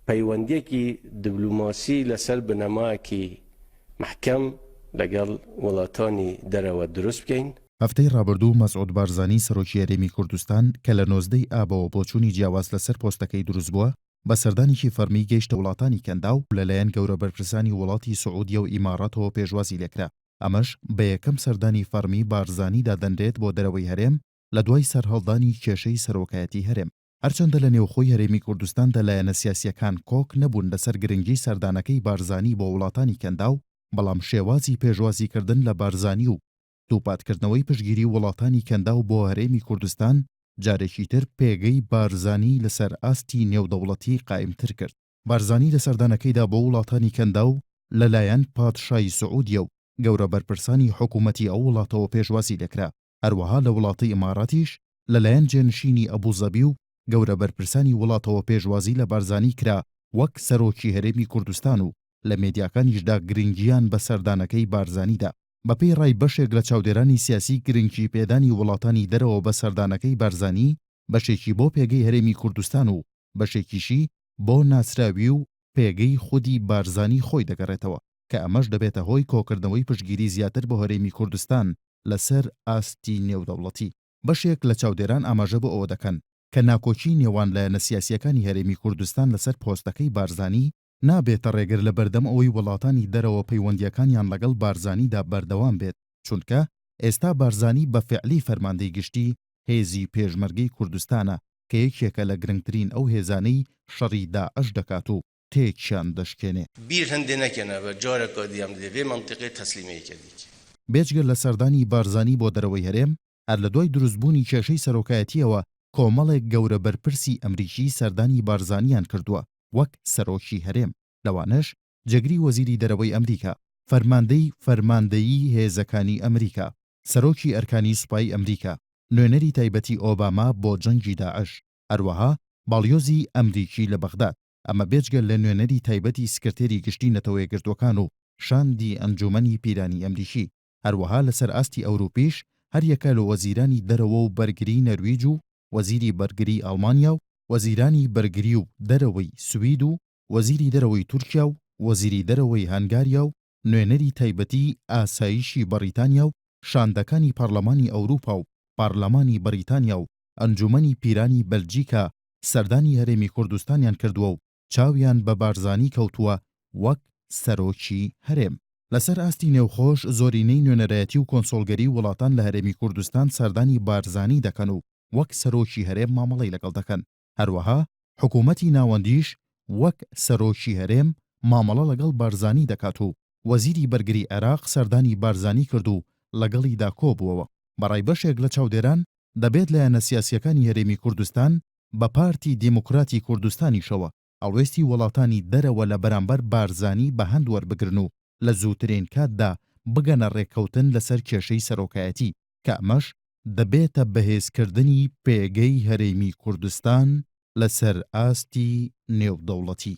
پەیوەندیەکی دبلوماسی لەسەر بنەمایەکی مەحکەم لەگەڵ وڵاتانی دەرەوە دروست بکەین. هەفتەی ڕابردوو مەسعود بارزانی سەرۆکی هەرێمی کوردستان کە لە 19 ی ئابەوە بۆچوونی جیاواز لەسەر پۆستەکەی دروستبووە، بە سەردانێکی فەڕمی گەیشتە وڵاتانی کەنداو و لەلایەن گەورە بەرپرسانی وڵاتی سعودیە و ئیماڕاتەوە پێشوازی لێکرا، ئەمەش بە یەکەم سەردانی فەڕمی بارزانی دادەنرێت بۆ دەرەوەی هەرێم لە دوای سەرهەڵدانی کێشەی سەرۆکایەتی هەرێم. هەرچەندە لە نێوخۆی هەرێمی کوردستاندا لایەنە سیاسییەکان کۆک نەبوون لەسەر گرنگی سەردانەکەی بارزانی بۆ وڵاتانی کەنداو، بەڵام شێوازی پێشوازیکردن لە بارزانی و دووپاتکردنەوەی پشتگیری وڵاتانی کەنداو بۆ هەرێمی کوردستان جارێکی تر پێگەی بارزانی لەسەر ئاستی نێودەوڵەتی قایمتر کرد. بارزانی لە سەردانەکەیدا بۆ وڵاتانی کەنداو لەلایەن پادشای سعودیە و گەورە بەرپرسانی حکومەتی ئەو وڵاتەوە پێشوازی لێکرا، هەروەها لە وڵاتی ئیماراتیش لەلایەن جێنشینی ئەبوزەبی و گەورە بەرپرسانی وڵاتەوە پێشوازی لە بارزانی کرا وەک سەرۆکی هەرێمی کوردستان و لە مێدیاکانیشدا گرنگیان بە سەردانەکەی بارزانی دا. بەپێی ڕای بەشێک لە چاودێرانی سیاسی گرنگی پێدانی وڵاتانی دەرەوە بە سەردانەکەی بارزانی بەشێکی بۆ پێگەی هەرێمی کوردستان و بەشێکیشی بۆ ناسراوی و پێگەی خودی بارزانی خۆی دەگەڕێتەوە کە ئەمەش دەبێتە هۆی کۆکردنەوەی پشتگیری زیاتر بۆ هەرێمی کوردستان لەسەر ئاستی نێودەوڵەتی. بەشێک لە چاودێران ئاماژە بۆ ئەوە دەکەن کە ناکۆکی نێوان لایەنە سیاسییەکانی هەرێمی کوردستان لەسەر پۆستەکەی بارزانی، نابێتە ڕێگر لە بەردەم ئەوەی وڵاتانی دەرەوە پەیوەندییەکانیان لەگەڵ بارزانیدا بەردەوام بێت، چونکە ئێستا بارزانی بە فیعلی فەرماندەی گشتی هێزی پێشمەرگەی کوردستانە کە یەکێکە لە گرنگترین ئەو هێزانەی شەڕی داعش دەکات و تێکیان دەشکێنێ. بیر هەندێ نەکەنەوە جارەکا دی ئەم دێ ڤێ مەنتیقێ تەسلیمێ یەکە دیکە. بێجگە لە سەردانی بارزانی بۆ دەرەوەی هەرێم، هەر لە دوای دروستبوونی کێشەی سەرۆکایەتییەوە کۆمەڵێک گەورە بەرپرسی ئەمریکی سەردانی بارزانیان کردووە وەک سەرۆکی هەرێم، لەوانەش جێگری وەزیری دەرەوەی ئەمریکا، فەرماندەی فەرماندەیی هێزەکانی ئەمریکا، سەرۆکی ئەرکانی سوپای ئەمریکا، نوێنەری تایبەتی ئۆباما بۆ جەنگی داعش، هەروەها باڵیۆزی ئەمریکی لە بەغداد، ئەمە بێجگە لە نوێنەری تایبەتی سکرتێری گشتی نەتەوەیەکگرتووەکان و شاندی ئەنجوومەنی پیرانی ئەمریکی. هەروەها لەسەر ئاستی ئەوروپیش هەریەکە لە وەزیرانی دەرەوە و بەرگری نەرویج و وەزیری بەرگری ئەڵمانیا و وەزیرانی بەرگری و دەرەوەی سوید و وەزیری دەرەوەی تورکیا و وەزیری دەرەوەی هەنگاریا و نوێنەری تایبەتی ئاسایشی بەڕیتانیا و شاندەکانی پەڕلەمانی ئەوروپا و پارلەمانی بەڕیتانیا و ئەنجومەنی پیرانی بەلجیکا سەردانی هەرێمی کوردستانیان کردووە و چاویان بە بارزانی کەوتووە وەک سەرۆکی هەرێم. لەسەر ئاستی نێوخۆش زۆرینەی نوێنەرایەتی و کۆنسۆڵگەری وڵاتان لە هەرێمی کوردستان سەردانی بارزانی دەکەن و وەک سەرۆکی هەرێم مامەڵەی لەگەڵ دەکەن. هەروەها حکوومەتی ناوەندیش وەک سەرۆکی هەرێم مامەڵە لەگەڵ بارزانی دەکات و وەزیری بەرگری عێراق سەردانی بارزانی کرد و لەگەڵیدا کۆبووەوە. بەڕای بەشێک لە چاودێران دەبێت لایەنە سیاسییەکانی هەرێمی کوردستان بە پارتی دیموکراتی کوردستانیشەوە هەڵوێستی وڵاتانی دەرەوە لە بەرامبەر بارزانی بە هەند وەربگرن و لە زووترین کاتدا بگەنە رێککەوتن لەسەر کێشەی سەرۆکایەتی کە ئەمەش دەبێتە بەهێزکردنی پێگەی هەرێمی کوردستان لەسەر ئاستی نێودەوڵەتی.